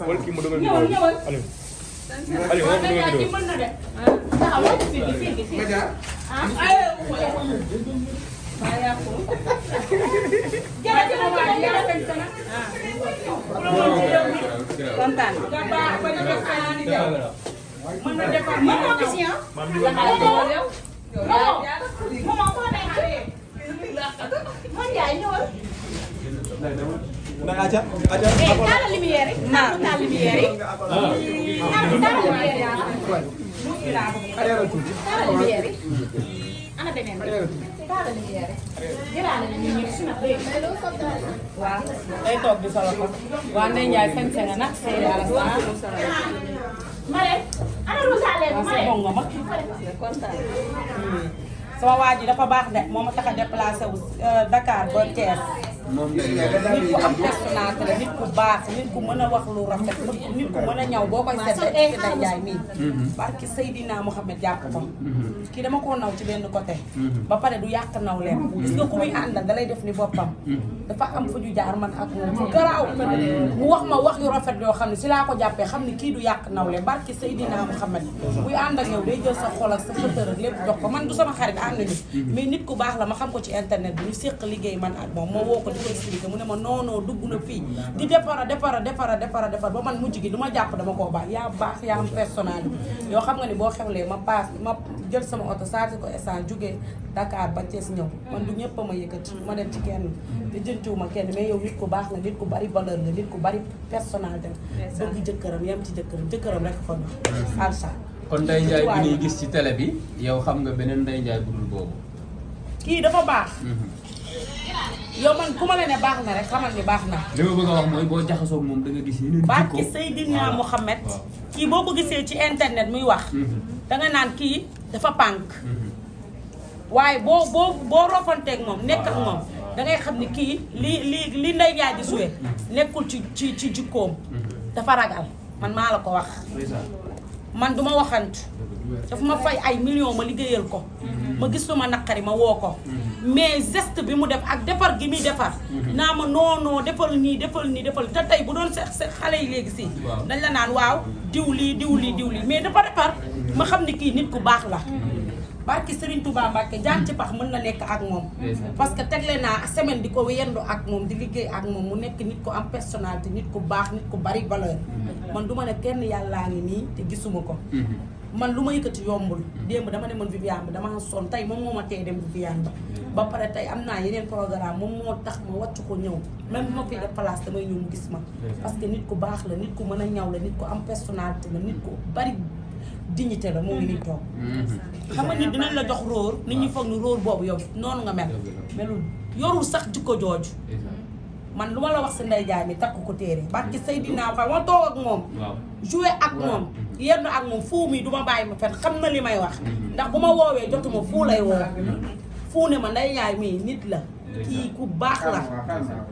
wala kii mu dogal vidéo Aliou Aliou moo dogal vidéo kontaan mën na defar mën na gis ya na aja taal lumière yi taal lumière yi taal lumière yi ana beneen taal lumière yi jëlaale na ñu suna waaw day toog di solo ko waa Ndeye Ndiaye sañ nga nag c'est à la Mare ana Rosalé Mare bongo ma kontaan sama waa ji dafa baax de moo ma tax a déplacé wu Dakar ba Thiès nit ku am personnalité la nit ku baax nit ku mën a wax lu rafet nit ku mën a ñaw boo koy seet rek ci Ndeye Ndiaye mii barki Seydina Mouhamed jàpp ko kii dama koo naw ci benn côté ba pare du yàq naw leen gis nga ku muy àndal da lay def ni boppam dafa am fu ñu jaar man ak moom fu garaaw mu wax ma wax yu rafet yoo xam ne si laa ko jàppee xam ne kii du yàq naw leen barki Seydina Mouhamed buy ànd ak yow day jël sa xol ak sa fëtër ak lépp jox ko man du sama xarit ànd nañu mais nit ku baax la ma xam ko ci internet bi ñu séq liggéey man ak moom moo woo ko di ko expliqué mu ne ma non non dugg na fii di defar ba man mujj gi du ma jàpp dama koo baax yaa baax yaa am personnalité yoo xam nga ni boo xewlee ma jël sama oto saati ko essence jógee Dakar ba Thiès ñëw man du ñëpp a ma yëkkati ma dem ci kenn di jëntuwuma kenn mais yow nit ku baax nga nit ku bari valeur nga nit ku bari personnalité bëgg jëkkëram yem ci jëkkëram rek ko na alsa kon Ndeye Ndiaye bi ñuy gis ci télé bi yow xam nga beneen Ndeye Ndiaye budul boobu kii dafa baax yow man ku ma la ne baax na rek xamal ni baax na li ma bëgg a wax mooy boo jaxasoo moom da nga gis yeneen jikko barki Seydina Mouhamed kii boo ko gisee ci internet muy wax danga naan kii dafa pànk waaye boo rofanteeg moom nekk ak moom dangay xam ni kii li Ndeye Ndiaye di suwe nekkul ci jikkoom dafa ragal man maa la ko wax man duma waxantu dafa ma fay ay millions ma liggéeyal ko ma gis lu ma naqari ma woo ko mais geste bi mu def ak defar gi muy defar naa ma non defal nii defal te tey bu doon se xale yi léegi si dañ la naan waaw diw lii mais dafa defar ma xam ni kii nit ku baax la barki Serigne Touba Mbacke jaan ci pax mën na nekk ak moom parce que tegle naa semaine di ko yendu ak moom di liggéey ak moom mu nekk nit ku am personnalité nit ku baax nit ku bari valeur man du ma ne kenn yàllaa ngi nii te gisuma ko man lu ma yëkkati yombul démb dama demoon Viviane bi dama sonn tey moom moo ma tey dem Viviane ba pare tey am naa yeneen programme moom moo tax ma wàcc ko ñëw même bu ma fiy def place damay ñëw mu gis ma parce que nit ku baax la nit ku mën a ñaw la nit ku am personnalité la nit ku bari dignité la moo ngi nii toog xam nga nit dinañ la jox róor nit ñi foog ni róor boobu yow noonu nga melul yorul sax jikko jooju man lu ma la wax si Ndeye Ndiaye mi takk ko téere barki Seydina fa ma toog ak moom joué ak moom yenn ak moom fuu mi du ma bàyyi ma fen xam na li may wax ndax bu ma woowee jotuma fuu lay woo fuu ne ma Ndeye Ndiaye mii nit la kii ku baax la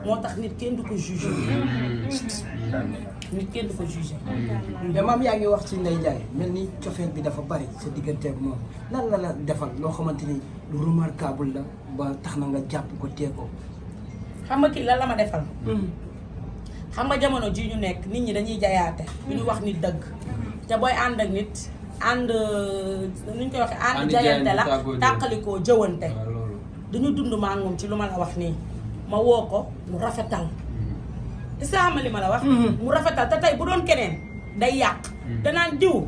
moo tax nit kenn du ko jugé nit kenn du ko jugé mais maam yaa ngi wax ci Ndeye Ndiaye mel ni cofeel bi dafa bari sa digganteeg moom lan la defal loo xamante ni lu remarquable la ba tax na nga jàpp ko tee ko xam nga kii lan la ma defal xam nga jamono ji ñu nekk nit ñi dañuy jayaate bu ñu wax nit dëgg te booy ànd ak nit ànd nu ñu koy waxee ànd jayante la tàqalikoo jëwante dañu dund maa moom ci lu ma la wax nii ma woo ko mu rafetal isaama li ma la wax mu rafetal te tey bu doon keneen day yàq danaan diw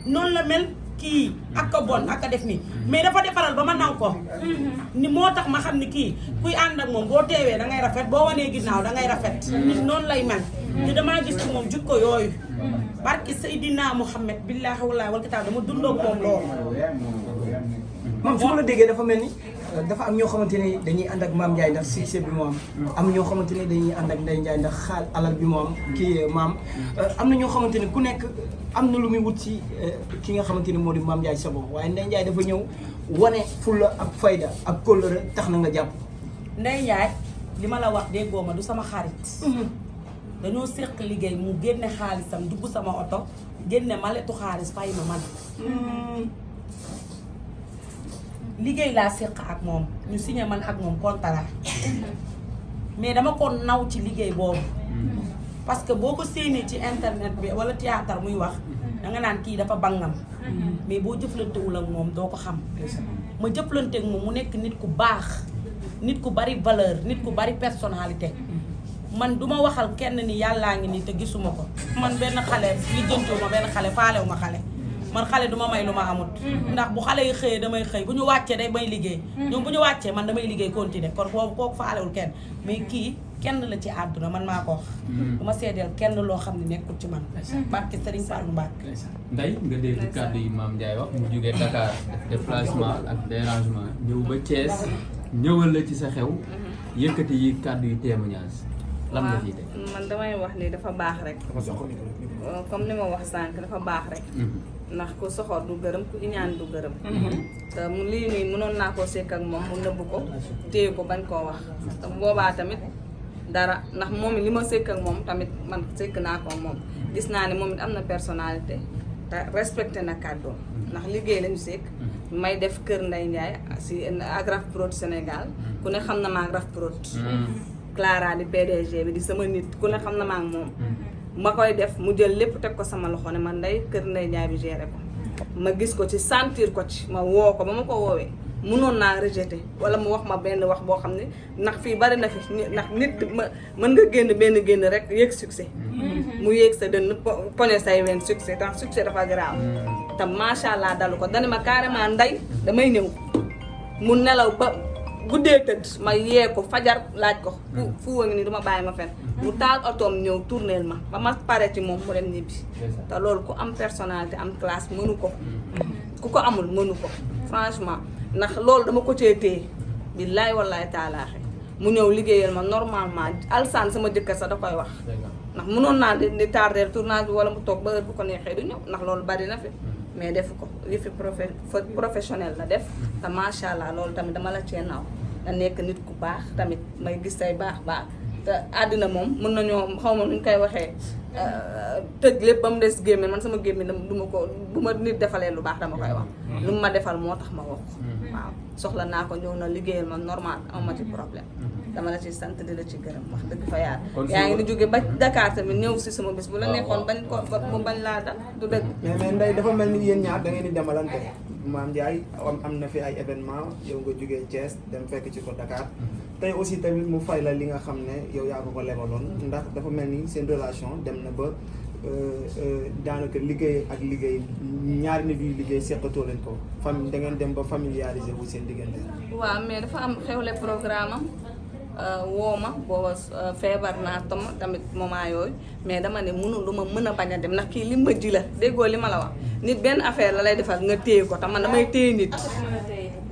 noonu la mel kii ak a bon ak a def nii mais dafa defaral ba ma naw ko ni moo tax ma xam ni kii kuy ànd ak moom boo teewee da ngay rafet boo wanee ginnaaw da ngay rafet nit noonu lay mel te damaa gis ci moom jukko yooyu barki Seydina Mouhamed billaahi wallaahi wal kitaab dama dundoo moom loolu moom su ma la déggee dafa mel ni dafa am ñoo xamante ne dañuy ànd ak maam Ndiaye ndax succès bi mu am ñoo xamante ne dañuy ànd ak Ndeye Ndiaye ndax xaal alal bi mu am kii maam am na ñoo xamante ne ku nekk am na lu muy wut ci ki nga xamante ne moo di maam Ndiaye Savon waaye Ndeye Ndiaye dafa ñëw wane fulla ak fayda ak kóllëre tax na nga jàpp Ndeye Ndiaye li ma la wax déggoo ma du sama xarit dañoo séq liggéey mu génne xaalisam dugg sama oto génne maletu xaalis fay ma man liggéey laa séq ak moom ñu signé man ak moom contrat mais dama ko naw ci liggéey boobu parce que boo ko séenee ci internet bi wala théâtre muy wax danga naan kii dafa bangam mais boo jëflantewul ak moom doo ko xam ma jëflanteeg moom mu nekk nit ku baax nit ku bari valeur nit ku bari personnalité man duma waxal kenn ni yàllaa ngi nii te gisuma ko man benn xale lijjantiwu ma benn xale faalewu ma xale man xale duma may lu ma amut ndax bu xale yi xëyee damay xëy bu ñu wàccee day may liggéey ñoom bu ñu wàccee man damay liggéey continuer kon boobu kooku faalewul kenn mais kii kenn la ci àdduna man maa ko wax du ma seedeel kenn loo xam ne nekkul ci man barke Serigne Fallou Mbacké Ndeye nga dégg kàddu yi Mame Ndiaye wax mu jógee Dakar def déplacement ak dérangement ñëw ba Thiès ñëwal la ci sa xew yëkkati yi kàddu yi témoignage lan nga ciy teg man damay wax ni dafa baax rek comme ni ma wax sànq dafa baax rek ndax ku soxor du gërëm ku iñaan du gërëm te lii nii mënoon naa koo sekk ak moom mu nëbb ko téye ko bañ koo wax te boobaa tamit dara ndax moom li ma sekk ak moom tamit man sekk naa ko moom gis naa ne moom it am na personnalité te respecté na kàddoom ndax liggéey lañu sekk may def kër Ndeye Ndiaye si ak Raf Prod Sénégal ku ne xam na ma ak Raf Prod Clara di PDG bi di sama nit ku ne xam na ma ak moom ma koy def mu jël lépp teg ko sama loxo ne man Ndeye kër Ndeye Ndiaye bi géré ko ma gis ko ci sentir ko ci ma woo ko ba ma ko woowee mënoon naa rejeté wala mu wax ma benn wax boo xam ne ndax fii bari na fi ndax nit mën nga génn génn rek yéeg succès mu yéeg sa dënn poñe say wen succès tax succès dafa garaaw te macha allah dalu ko dani ma carrément Ndeye damay ñëw mu nelaw ba guddee tëdd ma yee ko fajar laaj ko fu wa ngi ni duma bàyyi ma fen mu taal otoom ñëw tourneel ma ba ma pare ci moom mu dem ñibbi te loolu ku am personnalité am classe mënu ko ku ko amul mënu ko franchement ndax loolu dama ko cee téye billaay wallaay taalaaxe mu ñëw liggéeyal ma normalement alsaan sama jëkkër sax da koy wax ndax mënoon naa di tardeel tournage bi wala mu toog ba heure bu ko neexee du ñëw ndax loolu bari na fi mais defu ko yëfi professionnel la def te macha allah loolu tamit dama la cee naaw nga nekk nit ku baax tamit may gis say baax te àddina moom mën nañoo xaw ma nuñ koy waxee tëj lépp ba mu des gémmiñ man sama gémmiñ duma ko bu ma nit defalee lu baax dama koy wax lu mu ma defal moo tax ma wax waaw soxla naa ko ñëw na liggéeyal ma normal amuma ci problème dama la ci sant di la ci gërëm wax dëgg fa yaar yaa ngi di jóge ba Dakar tamit ñëw si sama bis bu la nekkoon bañ ko mu bañ laa dal du dëgg mais Ndeye dafa mel ni yéen ñaar da ngeen di demalante Mame Ndiaye am na fi ay événement yow nga jógee Thiès dem fekk ci ko Dakar tey aussi tamit mu fay la li nga xam ne yow yaa ko lebaloon ndax dafa mel ni seen relation dem na ba daanaka liggéey ak liggéey ñaari nit yuy liggéey seqatoo leen ko famille da ngeen dem ba familiariser wu seen diggante. waaw mais dafa am xewle programme am woo ma booba feebar naa tamit moment yooyu mais dama ne lu ma mën a bañ a dem ndax kii li ma ji la déggoo li ma la wax nit benn affaire la lay defal nga téye ko te man damay téye nit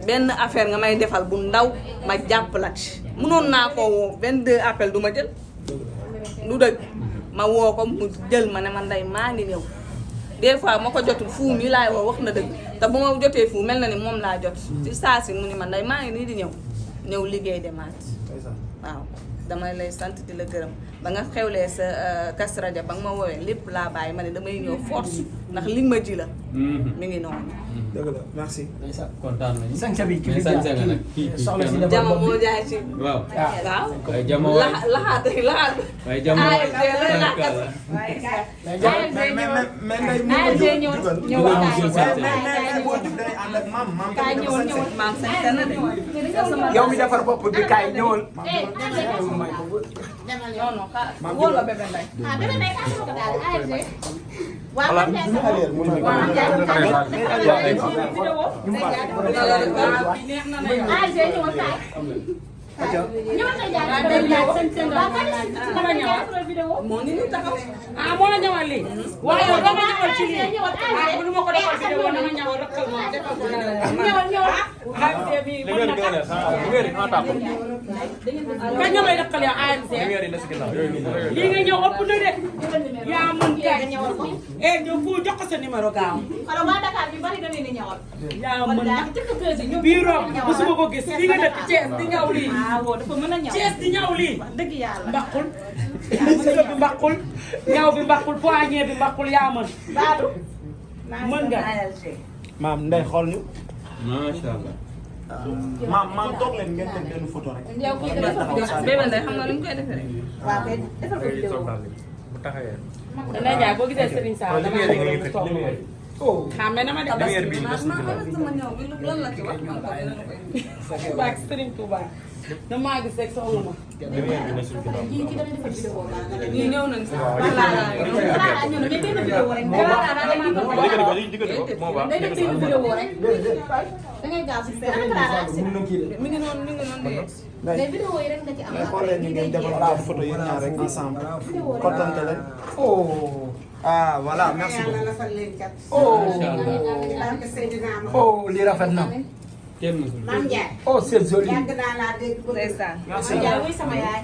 benn affaire nga may defal bu ndaw ma jàpp la ci mënoon naa koo woo 22 appel du ma jël du dëgg ma woo ko mu jël ma ne man Ndeye maa ngi ñëw des fois ma ko jotul fuu mi laay woo wax na dëgg te bu ma jotee fuu mel na ni moom laa jot ci saa si mu ni man Ndeye maa ngi nii di ñëw liggéey demaat waaw damay lay sant di la gërëm ba nga xewlee sa Kazu Rajab ba nga ma woowee lépp laa bàyyi ma ne damay ñëw force ndax li ma ji la mi ngi noonu dëgg la merci. kontaan nañu. sañca bi mais sañca nga nag soxla si dafa jama moo jaay ci waaw. waaw waaye jama waay laxaat waaye jama waay boo jug day ànd ak maam maam sañ na de yow mi defar bopp bi kaay ñëwal. non non wóor la bébé Ndeye moo ngi ñu taxaw moo la ñëwal lii waaye yow dama ñëwal ci lii bu ma ko defal vidéo dama ñëwal rëkkal ma defal ko ka ñëw lay rëkkal yow AMC lii nga ñëw ëpp na de yaa mën kay ñëw fu jox ko sa numéro gaaw yaa mën biiroom musuma ko gis fii nga dëkk Thiès di ñëw lii Thiès di ñëw lii dëgg yàlla mbaqul musika bi mbaqul ñaw bi mbaqul poignée bi mbaqul yaa mën mën nga maam Ndeye xool ñu. macha allah. maam toog leen ngeen def benn photo rek. bébé Ndeye xam nga ni mu koy defee rek taxawee. Ndeye Ndiaye boo gisee Serigne Sall damaa bëgg mu toog oh xam ne dama def lumière bii bés ma sama ñëw bi lan la ci wax man ko dina ko Touba ak Serigne Touba damaa gis rek soxla ma. lumière bi na suñu ginnaaw. ñii ñëw nañ sax moo baax. mi ngi noonu di yegg mais xoolee ñu ngeen defal photo yéen ñaar rek ensemble kontante leen. oh ah voilà merci beaucoup oh lii rafet na kenn musul Mame Ndiaye. oh c'est joli yàgg naa laa dégg bëgg. ndeysaan merci Ndiaye wuy sama yaay.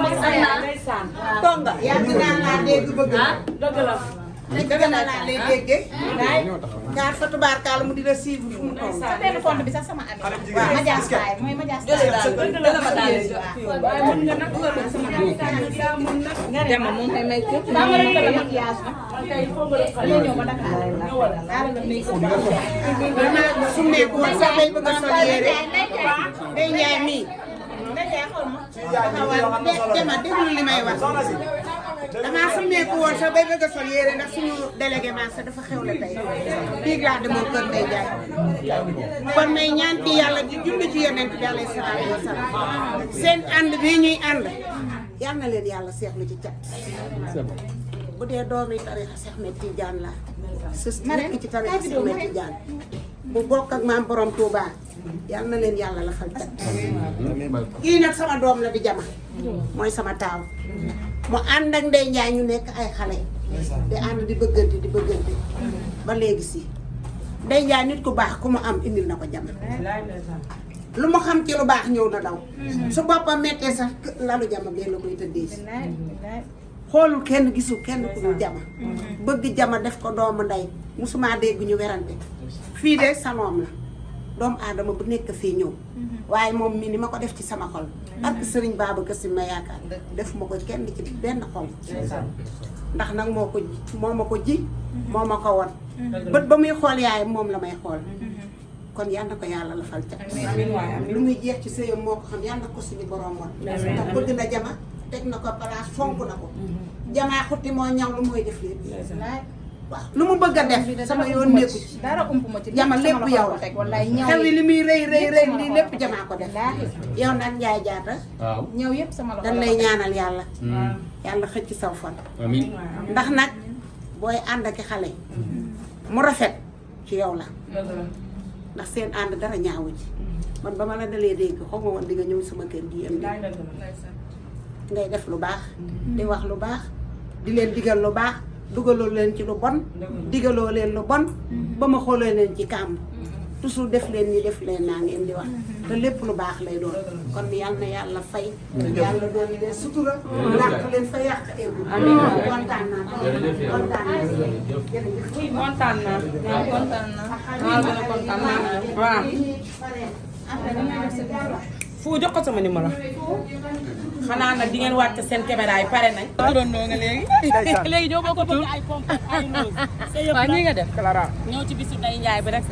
mooy sa yaay ndeysaan. tonga yàgg naa laa dégg bëgg. dëgg la. dëgg naa laa lay déggee. daay gaar fa tubaarkaala mu di la suivre fu mu toll. sa benn compte bi sax sama ami. waaw Madias Faye mooy Madias jëlee Faye. daal dana ma daal waaye mën nga nag loolu sama dema moom may may képp daa war a jël maquillage bi. man kay foog nga def dañoo ñëw ba Dakar. daal nga nuyu ko. vraiment su nekk woon sax day bëgg a sol yére. Ndeye Ndiaye mii. Ndeye Ndiaye xool ma. dema déglu li may wax. damaa summeeku woon sax bay bëgg a sol yére ndax suñu délégué marché dafa xewle tey biig laa demoon kër Ndeye Ndiaye kon may ñaan ci yàlla di julli ci yonent bi alayhi salaatu wa salaam seen ànd bii ñuy ànd yal na leen yàlla seexlu ci cat bu dee doomi tarixa Seex Ahmed Tidiane la sës nekk ci tarixa Seex Ahmed Tidiane bu bokk ak maam borom Touba yal na leen yàlla la fal cat kii nag sama doom la di jama mooy sama taaw mu ànd ak Ndeye Ndiaye ñu nekk ay xale di ànd di bëggante ba léegi si Ndeye Ndiaye nit ku baax ku mu am indil na ko jama lu mu xam ci lu baax ñëw na daw su boppam mettee sax lalu jama bee la koy tëddee si xoolul kenn gisul kenn ku dul jama bëgg jama def ko doomu ndey musuma dégg ñu werante fii de salon la doomu aadama bu nekk fii ñëw waaye moom mii ni ma ko def ci sama xol ak sëriñ Babacar Si ma yaakaar def ma ko kenn ci benn xol ndax nag moo ma ko ji moo ma ko won bët ba muy xool yaay moom la may xool kon yal na ko yàlla la fal ca lu muy jeex ci sëyam moo ko xam yal na ko suñu borom won ndax bëgg na jama teg na ko place fonk na ko jamaa xutti moo ñaw lu mooy def lépp waaw lu mu bëgg a def sama yoon nekku ci dara ump ma ci jama lépp yow la xew li muy rëy lii lépp jamaa ko def yow nag Ndiaye Diatta waaw ñëw yëpp sama loxo dañ lay ñaanal yàlla yàlla xëcc saw fan amiin ndax nag booy ànd ak xale mu rafet ci yow la ndax seen ànd dara ñaawu ci man ba ma la dalee dégg xaw ma woon di nga ñëw sama kër gi am ngay def lu baax di wax lu baax di leen digal lu baax dugaloo leen ci lu bon digaloo leen lu bon ba ma xoolee leen ci kàmb toujours def leen ni def leen naa ngeen di wax te lépp lu baax lay doon kon yal na yàlla fay yàlla doon leen sutura yàq leen fa yàq eegu kontaan naa kontaan naa jërëjëf kontaan naa. waaw kontaan naa maa gën a kontaan naa waaw. fu jox ko sama numéro. xanaa nag di ngeen wàcc seen caméra yi pare nañ. turandoo nga léegi léegi ñoo bokk bëgg ay pompe ay rose. waaw nii nga def Clara ñëw ci bisu Ndeye Ndiaye bi rek.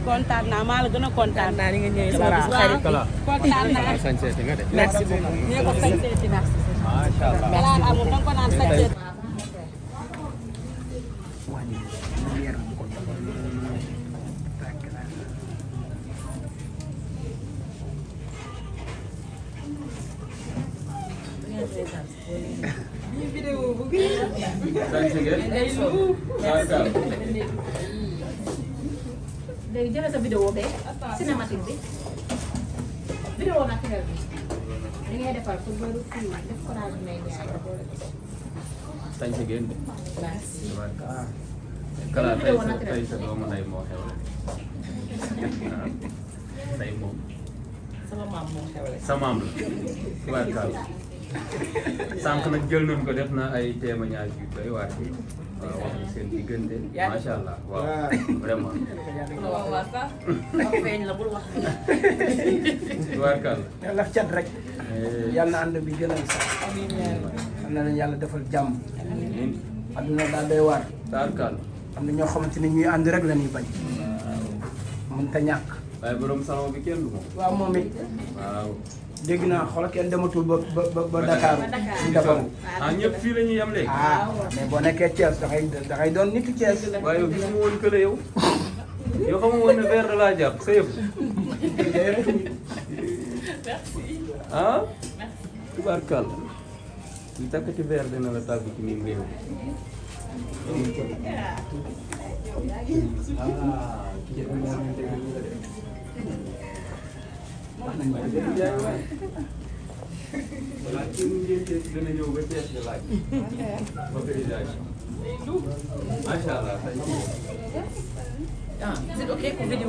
kontaan naa maa la gën a kontaan. naa ni nga ñëwee sama sama bis xarit kontaan naa. sañseeti nga de merci beaucoup nee ko sañseeti na. macha allah Clara amul danga ko naan sañseeti. sañse ngeen léegi jëlee sa vidéo bee cinématique bi vidéo naturel bi li ngay defal pour loolu fii def ko daal Ndeye Ndiaye boole ko sañse ngeen de merci kala tey sa doomu nday moo xew la tey moom sama maam moo xewle sa maam la tubaarkàlla sànq nag jël nañ ko def na ay témoignage yu doy waar ci waaw wax ni seen diggante macha allah waaw vraiment waaw waaw sax wax feeñ la bul wax tubaarkàlla yàlla cat rek yàlla na ànd bi gën a sax am na leen yàlla defal jàmm adduna daal day waar tubaarkàlla am na ñoo xamante ne ñuy ànd rek la ñuy bañ mën ta ñàkk waaye borom salon bi kenn du moom waaw moom it waaw dégg naa xoolal kenn dematul ba Dakar di defaru ah ñëpp fii la ñuy yem léegi. ah mais boo nekkee Thiès dangay doon nitu Thiès. waaye yow gis nga woon kële yow. yow xam nga woon ne verre laa jàpp sa yëpp. ah. tubaarkàlla. ñu takkati verre dina la tàggu ci nii réew. voilà kii mu ngénte dana ñëw ba Thiès nga laaj. autorisation. macha allah. Ah, is it okay for video?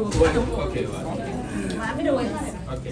ok waaw. Video is. ok.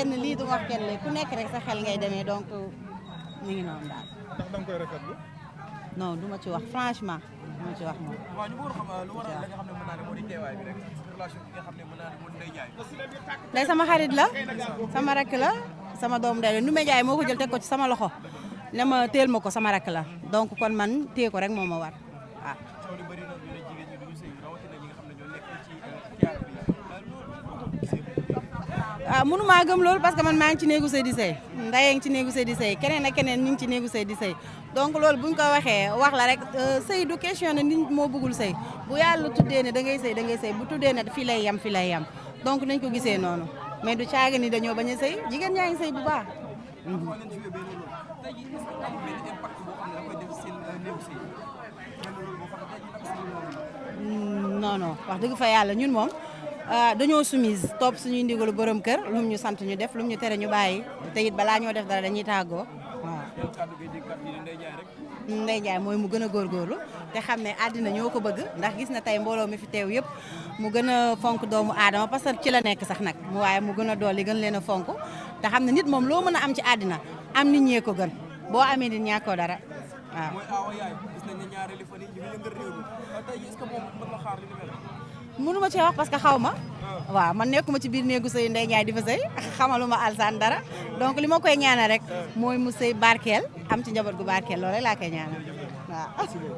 kenn lii du wax kenn ku nekk rek sa xel ngay demee donc mi ngi noonu daal. ndax da nga koy rafetlu. non du ma ci wax franchement du ma ci wax moom. waaw ñu bëggoon xam lu waral la nga xam ne mën naa ne moo di teewaay bi rek relation bi nga xam ne mën naa ne moo di Ndeye Ndiaye. Ndeye sama xarit la sama rakk la sama doom ndey la Ndoumbé Ndiaye moo ko jël teg ko ci sama loxo ne ma teel ma ko sama rakk la donc kon man téye ko rek moo ma war waaw. coow li bëri na ñu ne jigéen ñi duñu sëy rawatina ñi nga xam ne ñoo nekk ci théâtre bi ah mënumaa gëm loolu parce que man maa ngi ci néegu sëy di sëy Ndeye ngi ci néegu sëy di sëy keneen ak keneen ñu ngi ci néegu sëy di sëy donc loolu buñ ko waxee wax la rek sëy du question ne nit moo bëggul sëy bu yàlla tuddee ne da ngay sëy bu tuddee ne fii lay yam donc nañ ko gisee noonu mais du caaga ni dañoo bañ a sëy jigéen ñaa ngi sëy bu baax. non wax dëgg fa yàlla ñun moom dañoo soumise topp suñuy ndigalu borom kër lum ñu sant ñu def lum ñu tere ñu bàyyi te it balaa ñoo def dara dañuy tàggoo waaw. Ndeye Ndiaye mooy mu gën a góorgóorlu te xam ne àddina ñoo ko bëgg ndax gis na tey mbooloo mi fi teew yëpp mu gën a fonk doomu aadama parce que ci la nekk sax nag mu waaye mu gën a dolli gën leen a fonk te xam ne nit moom loo mën a am ci àddina am nit ñee ko gën boo amee nit ñàkkoo dara waaw. mooy aawa yaay gis nañ ne ñaareelu fan yi ñu ngi yëngal réew mi tey est-ce que moom mën nga xaar li ni mel. mënu ma cee wax parce que xaw ma waaw man nekkuma ci biir néegu sëy Ndeye Ndiaye di fa sëy xamaluma alsaan dara donc li ma koy ñaanal rek mooy mu sëy barkeel am ci njaboot gu barkeel loolu rek laa koy ñaanal waaw.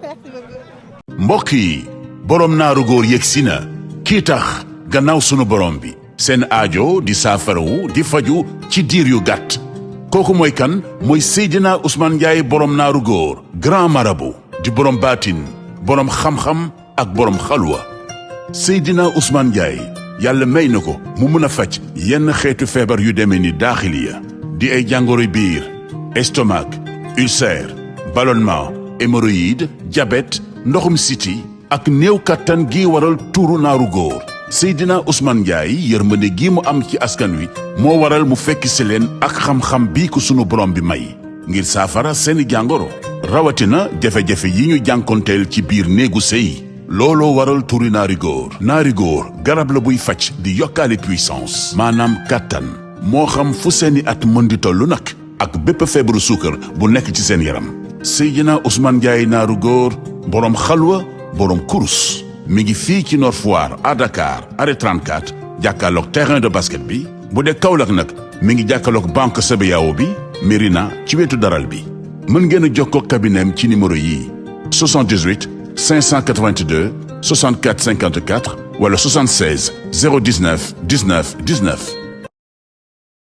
merci beaucoup. mbokk yi borom naaru góor yegg si na kii tax gannaaw sunu borom bi seen aajo di saafarawu di faju ci diir yu gàtt kooku mooy kan mooy Seydina Ousmane Ndiaye borom naaru góor grand marabout di borom baatin borom xam-xam ak borom xalwa Seydina Ousmane Ndiaye yàlla may na ko mu mën a faj yenn xeetu feebar yu demee ni daaxiliya di ay jàngoro biir estomac ulcère ballonnement hémorroïde diabète ndoxum siti ak néew kattan gi waral tuuru naaru góor Seydina Ousmane Ndiaye yërmande gi mu am ci askan wi moo waral mu fekk si leen ak xam-xam bii ko sunu borom bi may ngir saafara seeni jàngoro rawatina jafe-jafe yi ñu jànkonteel ci biir néegu sëy looloo waral turi naari góor garab la buy faj di yokkaale puissance maanaam kàttan moo xam fu seeni at mën di tollu nag ak bépp feebaru suukar bu nekk ci seen yaram Seydina Ousmane Ndiaye naaru góor boroom xalwa boroom kurus mi ngi fii ci Nord Foire à Dakar arrêt 34 jàkkaarloog terrain de basket bi bu dee Kaolack nag mi ngi jàkkaarloog banque CBAO bi Mérina ci wetu daral bi mën ngeen a jokkoo kabineem ci numéro yi 78 582 64 54 wala 76 019 19 19